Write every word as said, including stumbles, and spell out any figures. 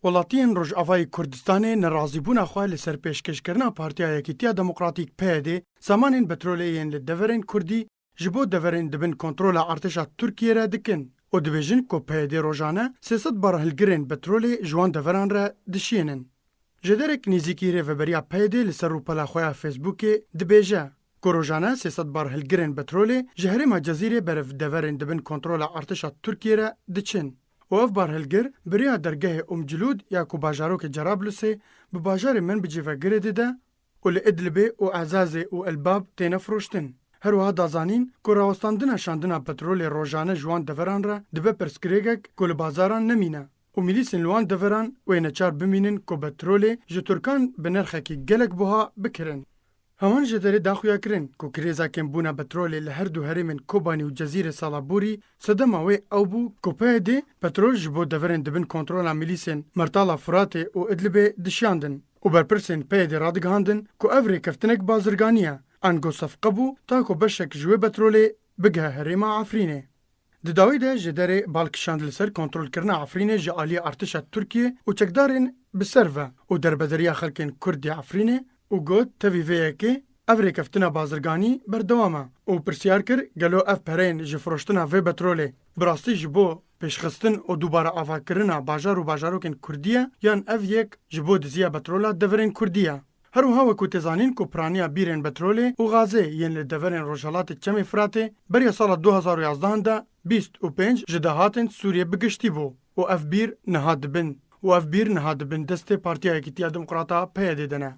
Welatiyên Rojavayê Kurdistanê nerazîbûna xwe li ser pêşkêşkirina Partiya Yekîtiya Demokratîk P Y D samanên petrolê yên li deverên Kurdî ji bo deverên di bin kontrola artêşa Tirkiyê re dikin û dibêjin ku P Y D rojane sê sed barhilgirên petrolê ji wan deveran re dişiyênin. Jêderek nêzîkî rêveberiya P Y D li ser rûpela xwe ya Facebookê dibêje ku rojane sê sed barhilgirên petrolê ji herêma Cezîrê berev deverên di bin kontrola artêşa Tirkiyê re diçin û ev barhilgir bi rêya dergehê Umcilûd ya ku bajarokê Cerablusê bi bajarê Menbicê ve girêdê de û li Idlibê û Ezazê û Elbab têne firoştin. Her wiha da zanîn ku rawestandina şandina petrolê rojane ji wan deveran re dibe pirsgirêkek ku li bazaran nemîne û milîsên li wan deveran wê neçar bimînin ku petrolê ji Tirkan bi nirxekî gelek buha bikirin. Heman jêderê da xuyakirin ku krîza kêmbûna petrolê li her du herêmên Kobanî û Cezîrê sala borî sedema wê ew bû ku P Y D petrol ji bo deverên di bin kontrola milîsên Mertala Firatê û Idlibê dişiyandin û berpirsên P Y D radigihandin ku ev rêkeftinek bazirganî ye, ango sefqe bû ta ku beşek ji wê petrolê bigihe herêma Efrînê. Di dawî de jêderê bal kişand li ser kontrolkirina Efrînê ji aliyê artêşa Tirkiyê û çekdarên bi ser ve û derbederiya xelkên Kurd yê Efrînê û got, tevî vê yekê ev rêkeftina bazirganî berdewam e û pirsiyar kir, gelo ev pereyên ji firoştina vê petrolê bi rastî ji bo pêşxistin û dubare avakirina bajar û bajarokên Kurdî ye yan ev yek ji bo diziya petrola deverên Kurdî ye? Her wiha wekû tê zanîn ku piraniya bîrên petrolê û gazê yên li deverên rojhelatê Çemê Firatê beriya sala du hazar û yazdehan de bîst û pênc ji dahatên Sûriyê bi giştî bû û ev bîr niha dibin û ev bîr niha dibin destê Partiya Yekîtiya Demokrata P Y D de ne.